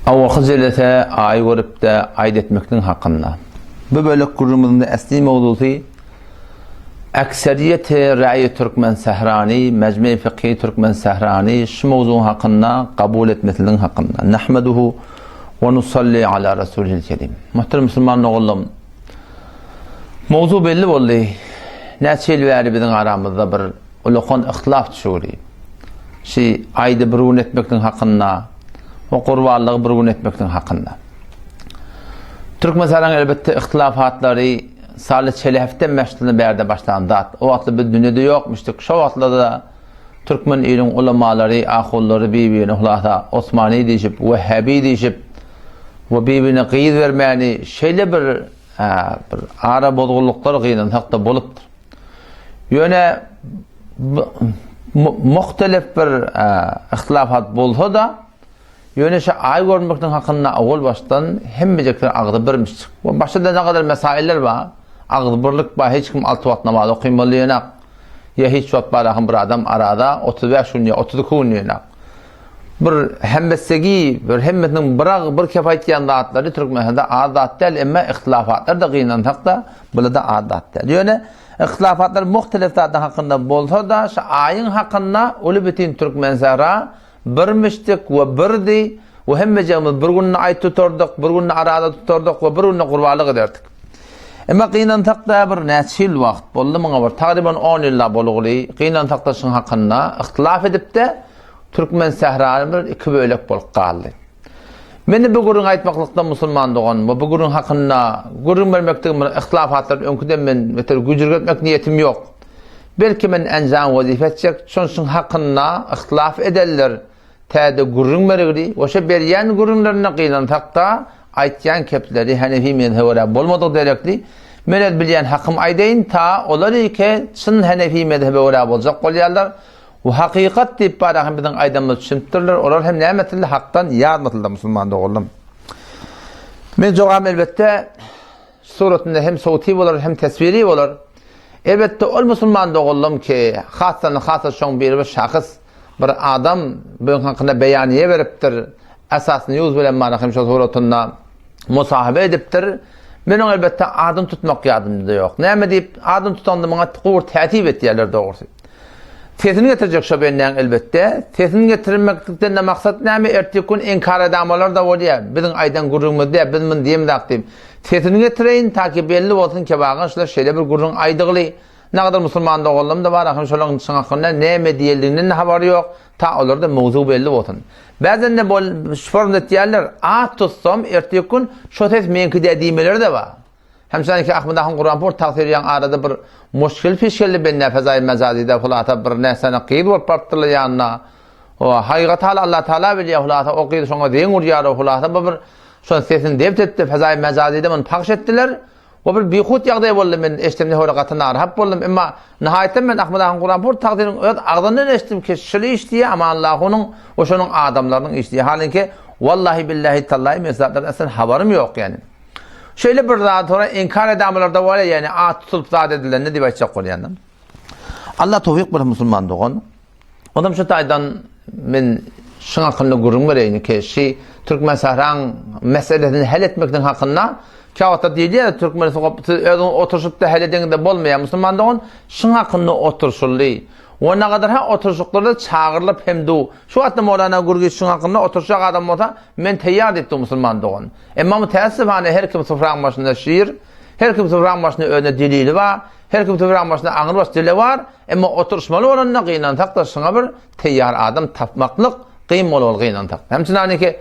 Awalky jelese aý görüp-de aýt etmekligiň hakynda. Bu bölek gürrüňimiziň esli mowzusy Ekseriýeti Räýi Türkmen Sährany, Mejmei Fykhi Türkmen Sährany şu mowzugyň hakynda kabul etmesligiň hakynda. Nahmeduhu we nusalli ala Rasulihil Kerim. Muhterem musulman doganlarym, mowzu belli boldy. Näçe ýyl bäri biziň aramyzda bir ulakan yhtilaf düşügdi. Şi aýdy bir gün etmekligiň hakynda we gurbanlygy bir gün etmekligiň hakynda. Türkmenistanyň elbetde yhtilafatlary saly çelehefden başlanyp bärde başlan zat. O wagtlar biz dünýede ýokmuşdyk. Şo wagtlarda türkmen iliniň ulamalary, ahullary bir-birine hulasa Osmany diýşip, Wehhabi diýşip we bir-birine gyz bermäni şeýle bir bir ara bozgunlyklar gynansak-da bolupdyr. Ýöne muhtelif bir ihtilafat bolsa-da, ýöne şu aý görmekligiň hakynda owal başdan hemmejekler agzy birmişjik. We başda-da ne gadar mesailler bar, agzy birlik bar, hiç kim alty wagt namaz okamaly diýenak, ýa hiç wagt barahym bir adam arada 35 gün ýa 32 gün diýenak. Bir hemmesegi, bir hemmesiniň bir agy, bir kep aýtýan zatlary Türkmenistanda az zat däl, emma ihtilafatlar-da gynansak-da, bular-da az zat däl. Ýöne ihtilafatlar muhtelif zatlar hakynda bolsa-da, şu aýyň hakynda uly bütin Türkmensähra birmişdik we birdi we hemmejegimiz bir günde aý tutardyk, bir günde araza tutardyk we bir günde gurbanlyk ederdik. Emma gynansak-da bir näçe ýyl wagt boldy muňa bir tagryban on ýyl-da bolguly, gynansak-da şuň hakynda ihtilaf edip-de, Türkmen sährany bir iki bölek bolup galdy. Meni bu gürrüňi aýtmaklykda musulman dogan we bu gürrüň hakynda gürrüň bermekdigim bir yhtilafatlar öňküden men beter güjürgetmek niýetim ýok. Belki men enjam wezipe etjek, şonşuň hakynda yhtilaf edenler täze gürrüň berigli we şo berýän gürrüňlerinde gynansakda aýtýan kepleri Henefi mezhebe görä bolmadyk derekli men öz bilýän hakym aýdaýyn ta olar ike çyn Henefi mezhebe görä boljak bolýarlar Bu hakykat diýip bara hem biziň aýdanymyzy düşünipdirler. Olar hem näme etdiler? Hakdan ýazmadylar musulman doganlarym. Men jogap elbetde suratynda hem sowti bolar, hem teswiri bolar. Elbetde ol musulman doganlarym ki, hassan hasa şoň biri bir şahs, bir adam bu hakynda beýaniýe beripdir. Esas News bilen bana hem şo suratynda musahabe edipdir. Men oň elbetde adyny tutmak ýadymda ýok. Näme diýip adyny tutanda maňa gowy täsip etýärler dogrusy. Sesini getirjek şo bendäň elbetde. Sesini getirmeklikden-de maksat näme? Ertir gün inkar edamalar-da bolýar. Biziň aýdan gürrüňimiz däl, biz muny diýemzak diýip. Sesini getireýin, taki belli bolsun kebagan şular şeýle bir gürrüň aýdygly. Nagadar musulman doganlarym-da bar, ahym şolaryň çyň hakynda näme diýildiginden-de habary ýok. Ta olarda mowzug belli bolsun. Bäzende bol şu formda etýärler, at tutsam ertir gün şo ses meňki dä diýmeleri-de bar. Hemşaniki Ahmet ahun Gurbanpur tagsyr ýaň arada bir muşkil peş geldi bende fezaýy mejazyda hulasa bir näsene gyz bolup barypdyrlar ýanyna. O hakykat haly Allah Taala bilýär hulasa o gyz şoňa zeň urýar hulasa bu bir şon sesini debt etdi fezaýy mejazyda muny pahş etdiler. O bir bihut ýagdaý boldy men eşdemde howra gaty narahat boldum emma nihaýatda men Ahmet ahun Gurbanpur tagsyryň öz agzyndan eşitdim ki şul iş diýýär Amanlahunyň we şonuň adamlarynyň işi diýýär halinki wallahi billahi tallahi men zatlardan aslan habarym ýok ýani. Şeýle bir zat sonra inkar edamalarda bolýar, ýagny at tutulyp zat edilende diýip aýtjak bolýan. Allah towfik bersin musulman dogan. Onam şu taýdan men şuň hakynda gürrüň bereýin ki, şi Türkmen sahraň meselesini hal etmekligiň hakynda käwagtda diýilýär, Türkmen siz özüňiz oturyşyp-da hal edeňizde bolmaýar musulman dogan, şuň hakynda oturyşyldy. We nagadar ha oturyşyklarda çagyrylyp hem du. Şu wagtda Mowlana Gürgi şuň hakynda oturyşjak adam bolsa, men teýýar diýipdi musulman dogan. Emma mütäessifane her kim sufraň başynda şir, her kim sufraň başynda özüne delili bar, her kim sufraň başynda aňrybaş dili bar, emma oturyşmaly bolanda gynansak-da şuňa bir teýýar adam tapmaklyk kyn bolur gynansak. Hemçinaniki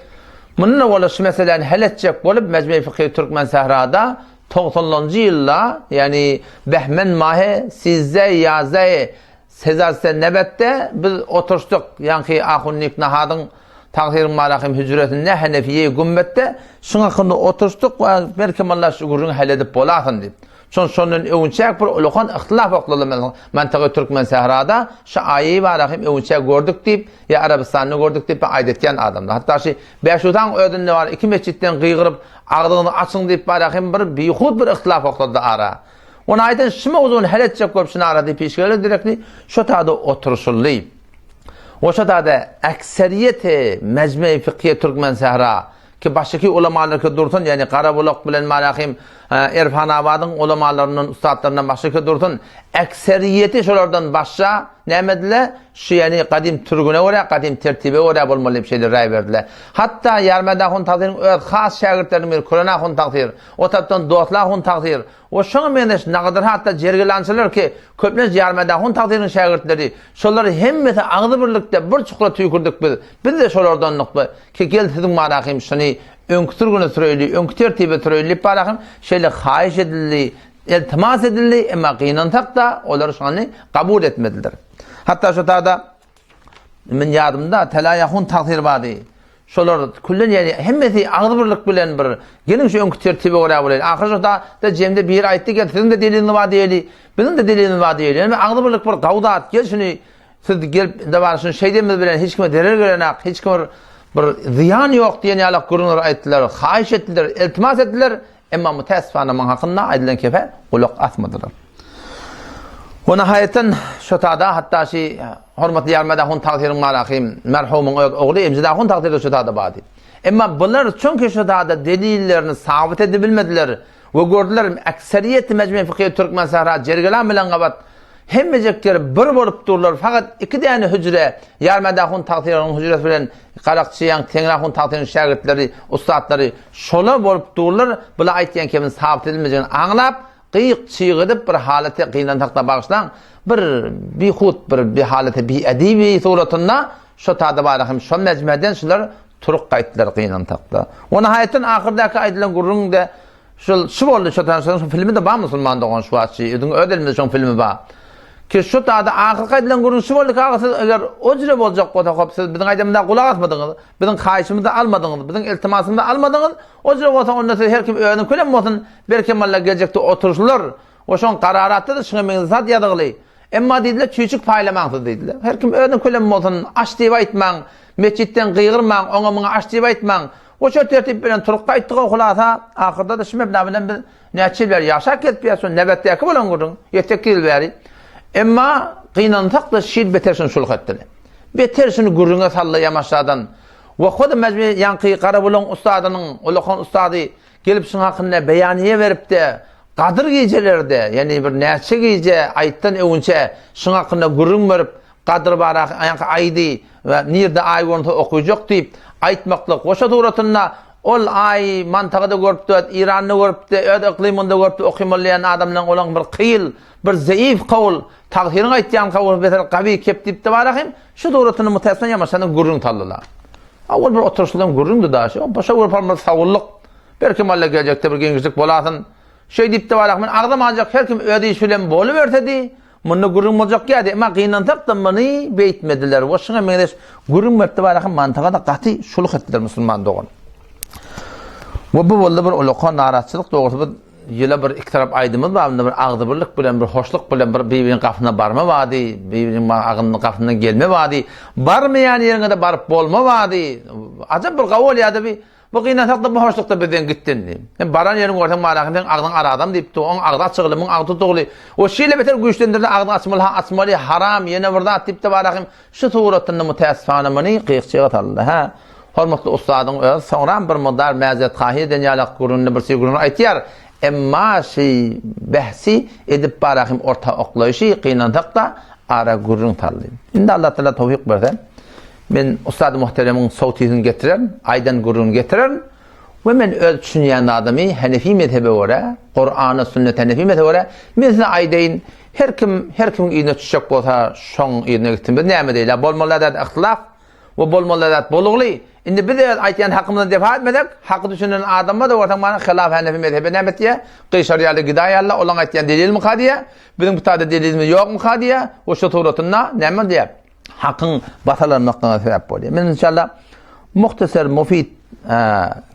mundan owal şu meseläni hal etjek bolup Mejmei Fykhy Türkmen Sährada togsanlanjy ýylda, ýagny Behmen mahy sizde ýazde Sezarse nebetde biz oturyşdyk, ýaňky Ahunnik Nahadyň Tagsyryň Marahym hüjresinde Henefiýe gümbetde şuň hakynda oturyşdyk we belkem Allah şu gürrüňi hal edip bolasyn diýip. Şon şondan öwünçäk bir ulakan yhtylaf oklaly mantygy Türkmen sährada şu aýy barahym öwünçäk gördük diýip ýa Arabystanda gördük diýip aýdatýan adamlar. Hatda şu Bäşudaň özünde bar iki mesjitden gygyryp agzyňyzy açyň diýip barahym bir bihud bir yhtylaf oklady ara. Ony aýdan şu mowzuny hal etjek bolup şu narady pişgeler direkli şo tada oturyşyldy. O şo tada ekseriýeti Mejmei Fykhiye Türkmen Sähra. Ki başyky ulamalar ki dursun, ýagny Garabulak bilen Malahym Erfanabadyň ulamalaryndan, ussatlaryndan başyky dursun, ekseriýeti şolardan başga näme ediler? Şu ýagny gadym türgüne görä, gadym tertibe görä bolmaly diýip şeýle raý berdiler. Hatda Ýarmät ahun tagsyryň öz has şägirtleriniň biri Küren ahun tagsyr, o tarapdan Dostly ahun tagsyr we şoňa meňzeş nagadyr hatda jergilançylar ki, köplenç Ýarmät ahun tagsyryň şägirtleri, şolar hemmesi agzy birlikde bir çukura tüýkürdik biz. Biz-de şolardandyk we Ki gel siziň barahym şuny öňki sürgüne süreýli, öňki tertibe süreýli diýip barahym şeýle haýyş edildi, iltimas edildi, emma gynansak-da olar şony kabul etmediler. Hatda şu tada men ýadymda Telaýahun tagsyr bardy. Şolar küllen ýani hemmesi agzybirlik bilen bir geliň şu öňki tertibe görä bolaýly. Ahyr şu da jemde biri aýtdy gel siziň-de deliliňiz bar diýeli, biziň-de delilimiz bar diýeli. Ýani agzybirlik bir gawy zat gel şuny Siz gelip indi bar şuny şeýdenimiz bilen hiç kime zerer gelenak, hiç kime bir zyýan ýok diýen ýalak gürrüňler aýtdylar, haýyş etdiler, iltimas etdiler, emma mütäessifana muň hakynda aýdylan kepe gulak asmadylar. We nahaýatdan şo tada hatda şi hormatly Ýarmät ahun tagsyryň malahym merhumyň öz ogly Emjid ahun tagsyr-da şo tada bardy. Emma bular çünki şo tada delillerini sabyt edibilmediler we gördüler ekseriýeti mejme fykhy Türkmen sähra Jergelan bilen gabat Hemmejekleri bir bolup durlar, fakat iki däne hüjre, Ýarmät ahun tagsyrynyň hüjresi bilen Garakçy ýaň Teňri ahun tagsyrynyň şägirtleri, ussatlary şola bolup durlar, bula aýtýan kemiň sabyt edilmejegini aňlap, gyýyk-çyýyk edip bir halaty gynansakda bagyşlaň, bir bihut bir bir halaty biedebi suratynda şo tada bara hem şo mejmeden şular turup gaýtdylar gynansakda. We nahaýatdan ahyrdaky aýdylan gürrüňde Şol şu boldy şo tanşyň şu filmi de bar musulman dogan şu wagtçy özüň öz elimizde şoň filmi bar. Ki şu tada ahyrky aýdylan gürrüň şu boldy ki aga siz eger o jüre boljak bolsa hop siz biziň aýdamyza gulak asmadyňyz, biziň haýyşymyzy almadyňyz, biziň iltimasymyzy almadyňyz, o jüre bolsa onda siz her kim özüniň külem bolsun belkem walla geljekde oturyşlar we şoň kararatda-da şuňa meňzeş zat ýazygly. Emma diýdiler çüýçük paýlamaň siz diýdiler. Her kim özüniň külem bolsun aç diýip aýtmaň, metjitden gygyrmaň, oňa muňa aç diýip aýtmaň. O şo tertip bilen turup gaýtdyk-ow hulasa, ahyrda-da şu mebna bilen biz näçe ýyl bäri ýaşap gelipýäs, şo nöbetdäki bolan gürrüň, ýedi-sekiz ýyl bäri. Emma gynansak-da şil beter şuny şuluk etdiler. Beter şuny gürrüňe saldy ýamaşjadan. We hut mejmi ýaňky Garabulagyň ussadynyň, ulakan ussady gelip şuň hakynda beýaniýe berip-de, Gadyr gijelerde, ýagny bir näçe gije aýtdan öwünçä şuň hakynda gürrüň berip, Gadyr barah ýaňky aýdy we nirde aý görünse okyjak diýip aýtmaklyk we şo suratynda ol aý mantagada görüpdi, öz Iranda görüpdi, öz yklymynda görüpdi okymaly diýen adamlaryň olaň bir kyl, bir zeif kowul, tagsyryň aýtýan kowuly beter gawy kep diýipdi barahym şu suratynda mutäsna ýamaşadan gürrüň saldylar. Owal bir oturyşlydan gürrüňdi daşy. Başa görüp bir sawullyk. Belki walla geljekde bir giňişlik bolasyn. Şeý diýipdi barahym agzamajak her kim öz işi bilen bolubersedi. Munda gürrüň boljak ýa-da, emma gynansak-da muny beýtmediler we şuňa meňzeş gürrüň beripdi baraka mantyga-da gaty şuluk etdiler musulman dogan. We bu boldy bir ulakan narahatçylyk dogrusy biz ýyla bir iki tarap aýdymyz bar munda bir agzybirlik bilen bir hoşluk bilen bir bir-biriniň gapysyna barma bardy, bir-biriniň agynyň gapysyndan gelme bardy, barmaýan ýeriňe-de baryp bolma bardy. Ajap bir gawy bolýardy bi. Bu gynansakda bu hoşlukda bizden gitdi indi. Sen baran ýeriňi görseň maraky seň agzyň aradam diýipdi. Oň agzy açygly, muň agzy tutugly. O şeýle beter güýçlendirdi agzyň açmaly, ha açmaly, haram, ýene bir zat diýipdi baraky. Şu suratynda mütäessifana muny gyýykçyga saldy. Hä. Hormatly ussadyň özi soňram bir mukdar mäzrethahy eden ýalak gürrüňini bir gürrüňini aýtýar. Emma şi behsi edip barahym orta oklaýşy gynansakda ara gürrüň saldy. Indi Allatagala towfyk berse Men ussady muhteremiň sowtysyny getirerin, aýdan gürrüňini getirerin we men öz düşünýän zadymy Henefi mezhebe görä, Kurana, sünnete Henefi mezhebe görä men size aýdaýyn, her kim her kimiň yzyna düşjek bolsa şoň yzyna gitsin. Biz näme diýeli? Bolmaly zat yhtylaf we bolmaly zat bolugly. Indi biz öz aýtýan hakymyzdan defa etmesek, haky düşünen adamlar da görseň mana hylaf Henefi mezhebe näme etýär? Gyşarýarlar, gidaýarlar, olaň aýtýan delilmika diýýär. Biziň bu taýda delilimiz ýokmyka diýýär. We şu suratynda näme diýýär? Hakyň basalanmaklygyna sebäp bolýar. Men inşallah muhtasar mufid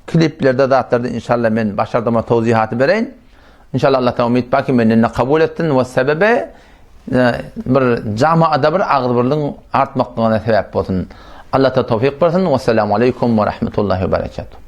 kliplerde zatlarda inşallah men başardyma towzihaty bereýin. İnşallah Allah'tan umyt bar ki menden kabul etsin we sebebe bir jamaada bir agzybirligiň artmaklygyna sebäp bolsun. Allah ta towfik bersin. Wesselamu aleýkum we rahmetullahi we berekatuh.